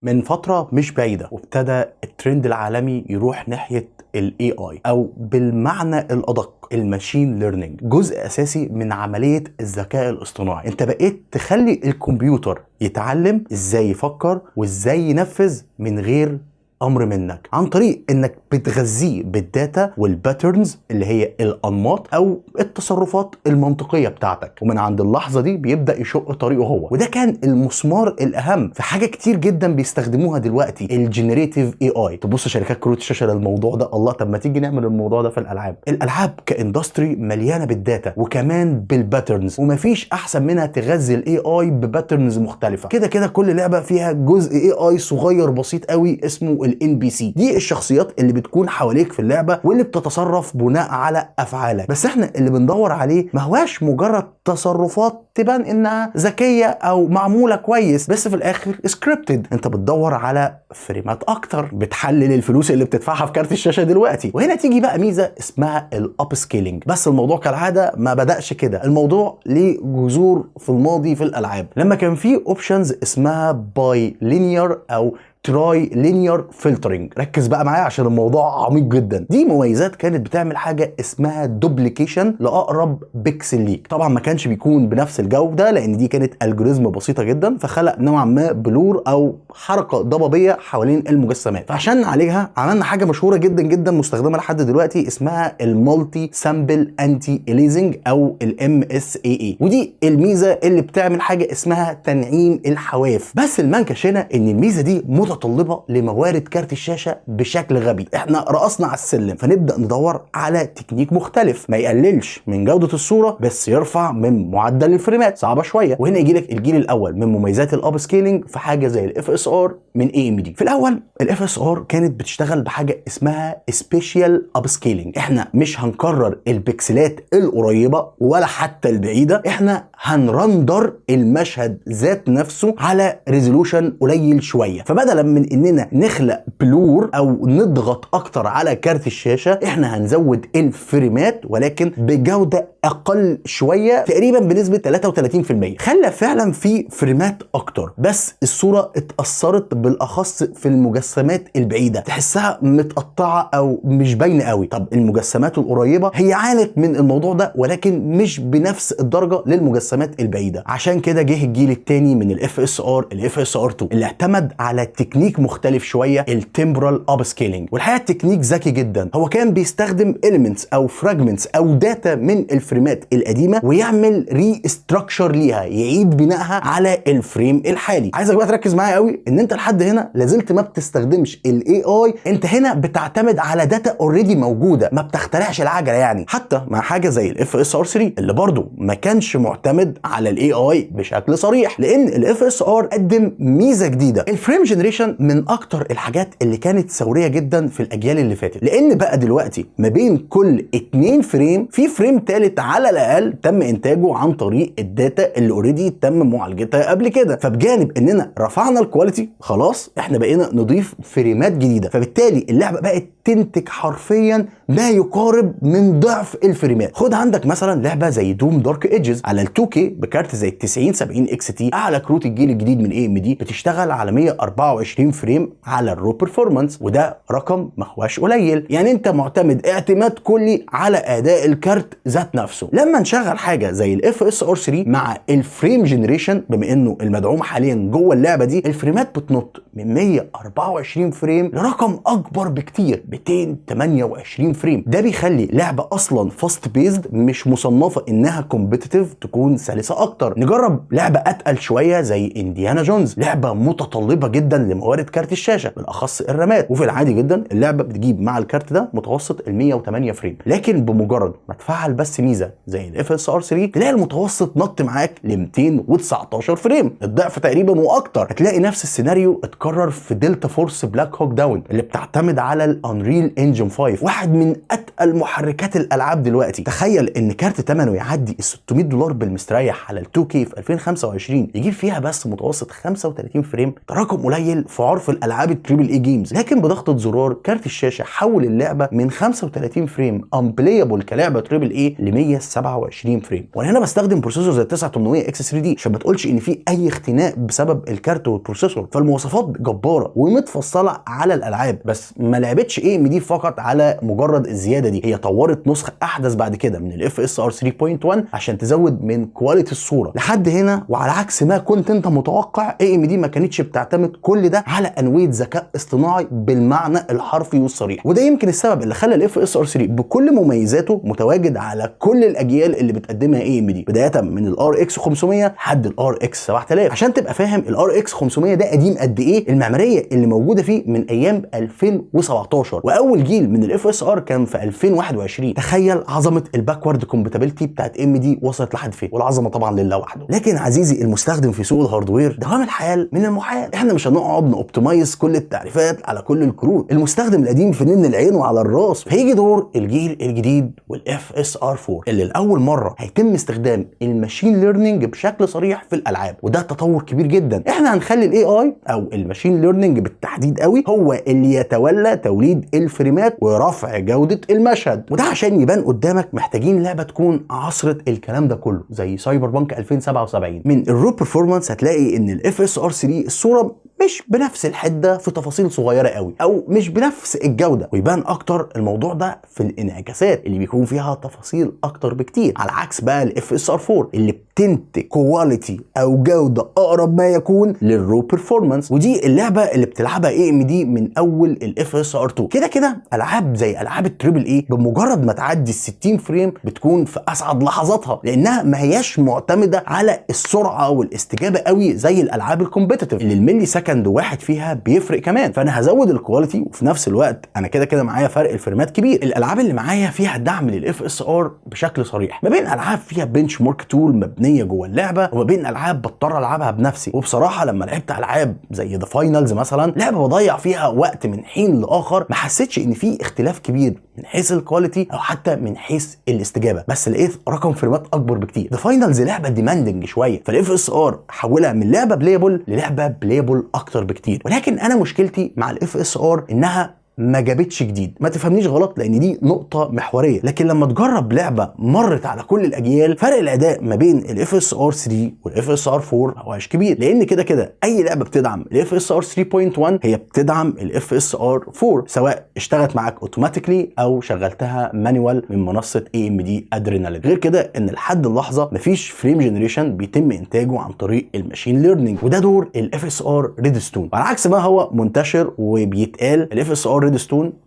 من فترة مش بعيدة وابتدى الترند العالمي يروح ناحية ال AI، او بالمعنى الادق ال machine learning، جزء اساسي من عملية الذكاء الاصطناعي. انت بقيت تخلي الكمبيوتر يتعلم ازاي يفكر وازاي ينفذ من غير امر منك، عن طريق انك بتغذيه بال data وال patterns اللي هي الانماط او التصرفات المنطقية بتاعتك، ومن عند اللحظة دي بيبدا يشق طريقه هو. وده كان المسمار الاهم في حاجة كتير جدا بيستخدموها دلوقتي، ال generative AI. تبص شركات كروت الشاشة للموضوع ده، الله، طب ما تيجي نعمل الموضوع ده في الالعاب. الالعاب ك industry مليانة بال data وكمان بال patterns، ومفيش احسن منها تغذي ال AI ب patterns مختلفه. كده كده كل لعبه فيها جزء AI صغير بسيط قوي اسمه ال NPC، دي الشخصيات اللي بتكون حواليك في اللعبة واللي بتتصرف بناء على افعالك. بس احنا اللي بندور عليه ما هواش مجرد تصرفات تبان انها ذكية او معمولة كويس، بس في الاخر scripted. انت بتدور على فريمات اكتر، بتحلل الفلوس اللي بتدفعها في كارت الشاشة دلوقتي. وهنا تيجي بقى ميزة اسمها ال upscaling. بس الموضوع كالعادة ما بداش كده، الموضوع ليه جذور في الماضي في الالعاب، لما كان في options اسمها bilinear او trilinear filtering. ركز بقى معايا عشان الموضوع عميق جدا. دي مميزات كانت بتعمل حاجة اسمها duplication لاقرب بيكسل ليك. طبعا ما كانش بيكون بنفس الجودة لان دي كانت algorithm بسيطة جدا، فخلق نوعا ما blur او حركة ضبابية حوالين المجسمات. فعشان نعالجها عملنا حاجة مشهورة جدا جدا مستخدمة لحد دلوقتي اسمها ال multi sample anti-aliasing او ال MSAA، ودي الميزة اللي بتعمل حاجة اسمها تنعيم الحواف. بس المنكش هنا ان الميزة دي متطلبه لموارد كارت الشاشة بشكل غبي. احنا رقصنا على السلم، فنبدا ندور على تكنيك مختلف ما يقللش من جوده الصورة بس يرفع من معدل الفريمات. صعبة شويه. وهنا يجي لك الجيل الاول من مميزات ال upscaling في حاجة زي ال FSR من AMD. في الاول ال FSR كانت بتشتغل بحاجة اسمها spatial upscaling. احنا مش هنكرر البكسلات القريبة ولا حتى البعيده، احنا هن render المشهد ذات نفسه على resolution قليل شويه. فبدلا من اننا نخلق blur او نضغط اكتر على كارت الشاشة، احنا هنزود الفريمات ولكن بجوده اقل شوية تقريبا بنسبة 33%. خلى فعلا في فريمات اكتر، بس الصورة اتاثرت بالاخص في المجسمات البعيده، تحسها متقطعه او مش باينة قوي. طب المجسمات القريبة هي عانت من الموضوع ده ولكن مش بنفس الدرجة للمجسمات البعيده. عشان كده جه الجيل الثاني من ال FSR، ال FSR 2، اللي اعتمد على تكنيك مختلف شويه، ال temporal upscaling. والحقيقة التكنيك ذكي جدا، هو كان بيستخدم elements او fragments او data من الفريمات القديمة ويعمل restructure ليها، يعيد بنائها على ال frame الحالي. عايزك بقى تركز معايا قوي ان انت لحد هنا لازلت ما بتستخدمش ال AI، انت هنا بتعتمد على data already موجوده، ما بتخترعش العجلة يعني. حتى مع حاجة زي ال FSR 3 اللي برضو ما كانش معتمد على ال AI بشكل صريح، لان ال FSR قدم ميزة جديده. ال frame generation من اكتر الحاجات اللي كانت ثورية جدا في الاجيال اللي فاتت، لان بقى دلوقتي ما بين كل اتنين frame في frame تالت على الاقل تم انتاجه عن طريق ال data اللي already تم معالجتها قبل كده. فبجانب اننا رفعنا ال quality، خلاص احنا بقينا نضيف فريمات جديده، فبالتالي اللعبة بقت تنتج حرفيا ما يقارب من ضعف الفريمات. خد عندك مثلا لعبه زي Doom Dark Ages على ال 2K بكارت زي ال 90 70 XT، اعلى كروت الجيل الجديد من AMD، بتشتغل على 124 frame على ال raw performance، وده رقم ما هواش قليل. يعني انت معتمد اعتماد كلي على اداء الكارت ذات نفسه. لما نشغل حاجة زي ال FSR 3 مع ال frame generation، بما انه المدعوم حاليا جوه اللعبة دي، الفريمات بتنط من 124 frame لرقم اكبر بكتير، 228 frame. ده بيخلي لعبه اصلا fast paced مش مصنفه انها competitive تكون سلسه اكتر. نجرب لعبه اتقل شوية زي Indiana Jones، لعبه متطلبه جدا لموارد كارت الشاشة بالاخص الرامات، وفي العادي جدا اللعبة بتجيب مع الكارت ده متوسط ال 108 frame، لكن بمجرد ما تفعل بس ميزة زي ال FSR 3 تلاقي المتوسط نط معاك ل 219 frame، الضعف تقريبا واكتر. هتلاقي نفس السيناريو اتكرر في Delta Force Black Hawk Down اللي بتعتمد على ال Unreal Unreal Engine 5، واحد من اتقل محركات الالعاب دلوقتي. تخيل ان كارت ثمنه يعدي ال $600 بالمستريح على ال 2K في 2025 يجيب فيها بس متوسط 35 frame. ده رقم قليل في عرف الالعاب ال triple A games، لكن بضغطه زرار كارت الشاشة حول اللعبة من 35 frame unplayable كلعبة triple A ل 127 frame. وانا هنا بستخدم processor زي 9800 X3D عشان ما تقولش ان في اي اختناق بسبب الكارت وال processor. فالمواصفات جبارة ومتفصله على الالعاب، بس ما لعبتش AMD فقط على مجرد الزيادة دي، هي طورت نسخه احدث بعد كده من ال FSR 3.1 عشان تزود من quality الصورة. لحد هنا وعلى عكس ما كنت انت متوقع، AMD ما كانتش بتعتمد كل ده على انوية ذكاء اصطناعي بالمعنى الحرفي والصريح، وده يمكن السبب اللي خلى ال FSR 3 بكل مميزاته متواجد على كل الاجيال اللي بتقدمها AMD، بداية من ال RX 500 لحد ال RX 7000. عشان تبقى فاهم ال RX 500 ده قديم قد ايه، المعمارية اللي موجودة فيه من ايام 2017، واول جيل من ال FSR كان في 2021. تخيل عظمه ال backward compatibility بتاعت AMD وصلت لحد فين، والعظمة طبعا لله وحده. لكن عزيزي المستخدم في سوق ال hardware، دوام الحال من المحال، احنا مش هنقعد ن optimize كل التعريفات على كل الكروت. المستخدم القديم في نن العين وعلى الراس. هيجي دور الجيل الجديد وال FSR 4 اللي لاول مرة هيتم استخدام ال machine learning بشكل صريح في الالعاب، وده تطور كبير جدا. احنا هنخلي ال AI او ال machine learning بالتحديد قوي هو اللي يتولى توليد الفريمات ورفع جوده المشهد، وده عشان يبان قدامك محتاجين لعبه تكون عصرت الكلام ده كله زي Cyberpunk 2077. من ال raw performance هتلاقي ان ال FSR 3 الصورة مش بنفس الحدة في تفاصيل صغيرة قوي او مش بنفس الجوده، ويبان اكتر الموضوع ده في الانعكاسات اللي بيكون فيها تفاصيل اكتر بكتير، على عكس بقى ال FSR 4 اللي بتنتج quality او جوده اقرب ما يكون لل raw performance. ودي اللعبة اللي بتلعبها AMD من اول ال FSR 2. كده كده العاب زي العاب ال triple A بمجرد ما تعدي ال 60 frame بتكون في اسعد لحظاتها، لانها ما هياش معتمدة على السرعة والاستجابة قوي زي الالعاب ال competitive اللي ال millisecond واحد فيها بيفرق كمان. فانا هزود ال quality وفي نفس الوقت انا كده كده معايا فرق الفريمات كبير. الالعاب اللي معايا فيها دعم لل FSR بشكل صريح، ما بين العاب فيها benchmark tool مبنية جوه اللعبة وما بين العاب بضطر العبها بنفسي. وبصراحة لما لعبت العاب زي The Finals مثلا، لعبه بضيع فيها وقت من حين لاخر، ما حسيتش ان في اختلاف كبير من حيث ال quality او حتى من حيث الاستجابه، بس لقيت رقم فريمات اكبر بكتير. The Finals لعبه demanding شويه، فال FSR حولها من لعبه playable للعبة playable اكتر بكتير. ولكن انا مشكلتي مع ال FSR انها ما جابتش جديد. ما تفهمنيش غلط لان دي نقطة محوريه، لكن لما تجرب لعبه مرت على كل الاجيال، فرق الاداء ما بين ال FSR 3 وال FSR 4 ما هوش كبير، لان كده كده اي لعبه بتدعم ال FSR 3.1 هي بتدعم ال FSR 4، سواء اشتغلت معاك automatically او شغلتها manual من منصة AMD Adrenalin. غير كده ان لحد اللحظة مفيش frame generation بيتم انتاجه عن طريق ال machine learning، وده دور ال FSR Redstone. على عكس ما هو منتشر وبيتقال، ال FSR Redstone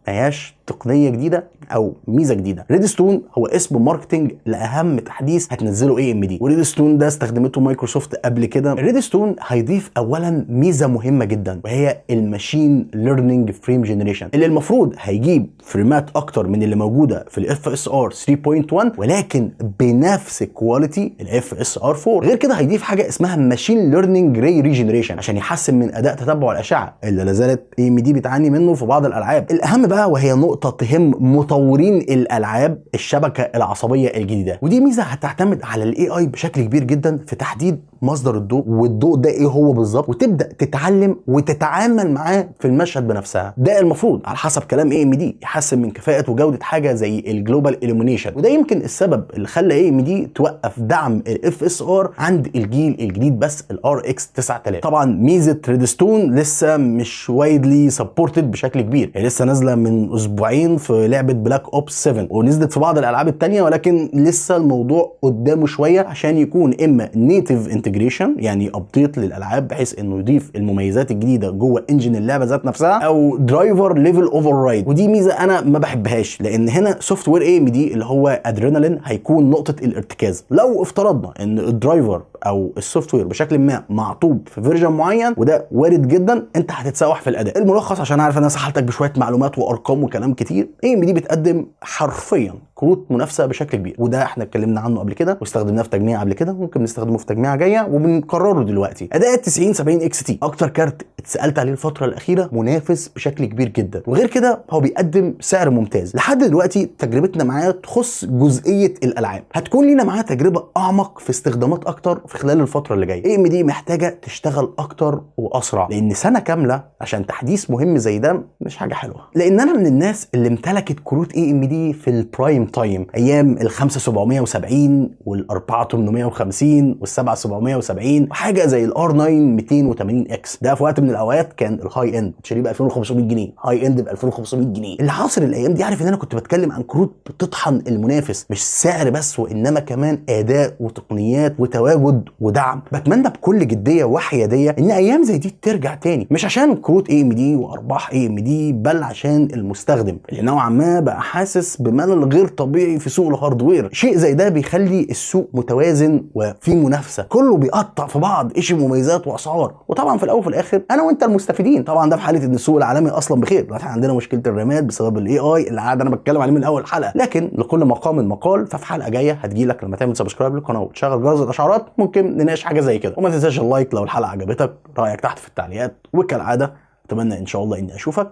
ما هياش تقنية جديدة او ميزة جديده. Redstone هو اسم marketing لاهم تحديث هتنزله AMD، و Redstone ده استخدمته مايكروسوفت قبل كده. ال Redstone هيضيف اولا ميزة مهمة جدا، وهي ال machine learning frame generation، اللي المفروض هيجيب فريمات اكتر من اللي موجودة في ال FSR 3.1 ولكن بنفس quality ال FSR 4. غير كده هيضيف حاجة اسمها machine learning ray regeneration عشان يحسن من اداء تتبع الاشعة اللي لا زالت AMD بتعاني منه في بعض الالعاب. الاهم بقى، وهي نقطة تهم مطورين الالعاب، الشبكة العصبية الجديده، ودي ميزة هتعتمد على ال AI بشكل كبير جدا في تحديد مصدر الضوء والضوء ده ايه هو بالظبط، وتبدا تتعلم وتتعامل معاه في المشهد بنفسها. ده المفروض على حسب كلام AMD يحسن من كفاءة وجوده حاجة زي ال global illumination، وده يمكن السبب اللي خلى AMD توقف دعم ال FSR عند الجيل الجديد بس ال RX 9000. طبعا ميزة Redstone لسه مش widely supported بشكل كبير، هي لسه نازله من اسبوعين في لعبه Black Ops 7 ونزلت في بعض الالعاب التانية، ولكن لسه الموضوع قدامه شوية عشان يكون اما native integration، يعني update للالعاب بحيث انه يضيف المميزات الجديدة جوه engine اللعبة ذات نفسها، او driver level override. ودي ميزة انا ما بحبهاش، لان هنا software AMD اللي هو ادرينالين هيكون نقطة الارتكاز. لو افترضنا ان ال driver او ال software بشكل ما معطوب في version معين، وده وارد جدا، انت هتتسوح في الاداء. الملخص، عشان اعرف انا سحلتك بشوية معلومات وارقام وكلام كتير، AMD بتقدم حرفيا كروت منافسه بشكل كبير، وده احنا اتكلمنا عنه قبل كده واستخدمناه في تجميع قبل كده، ممكن نستخدمه في تجميع جاية وبنكرره دلوقتي. اداء 9070 XT اكتر كارت اتسالت عليه الفترة الاخيرة، منافس بشكل كبير جدا، وغير كده هو بيقدم سعر ممتاز. لحد دلوقتي تجربتنا معاه تخص جزئية الالعاب، هتكون لينا معاه تجربه اعمق في استخدامات اكتر في خلال الفترة اللي جاية. AMD محتاجه تشتغل اكتر واسرع، لان سنة كاملة عشان تحديث مهم زي ده مش حاجة حلوة. لان انا من الناس اللي امتلكت كروت AMD في ال prime time، ايام ال 5770 وال 4850 وال 7770 وحاجه زي ال R9 280 X. ده في وقت من الاوقات كان ال high end تشتريه ب 2500 جنيه، high end ب 2500 جنيه. اللي عاصر الايام دي عارف ان انا كنت بتكلم عن كروت بتطحن المنافس، مش سعر بس وانما كمان اداء وتقنيات وتواجد ودعم. بتمنى بكل جدية وحياديه ان ايام زي دي ترجع تاني، مش عشان كروت AMD وارباح AMD، بل عشان المستخدم اللي نوعا ما بقى حاسس بملل غير طبيعي في سوق ال hardware. شيء زي ده بيخلي السوق متوازن وفي منافسه، كله بيقطع في بعض، ايش مميزات واسعار، وطبعا في الاول وفي الاخر انا وانت المستفيدين. طبعا ده في حاله ان السوق العالمي اصلا بخير. دلوقتي عندنا مشكلة الرامات بسبب ال AI اللي قاعد انا بتكلم عليه من اول حلقة، لكن لكل مقام مقال. ففي حلقة جاية هتجيلك لما تعمل subscribe للقناة وتشغل جرس الاشعارات ممكن نناقش حاجة زي كده. وما تنساش ال like لو الحلقة عجبتك، رايك تحت في التعليقات، وكالعادة اتمنى ان شاء الله اني اشوفك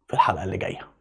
في الحلقة اللي جاية.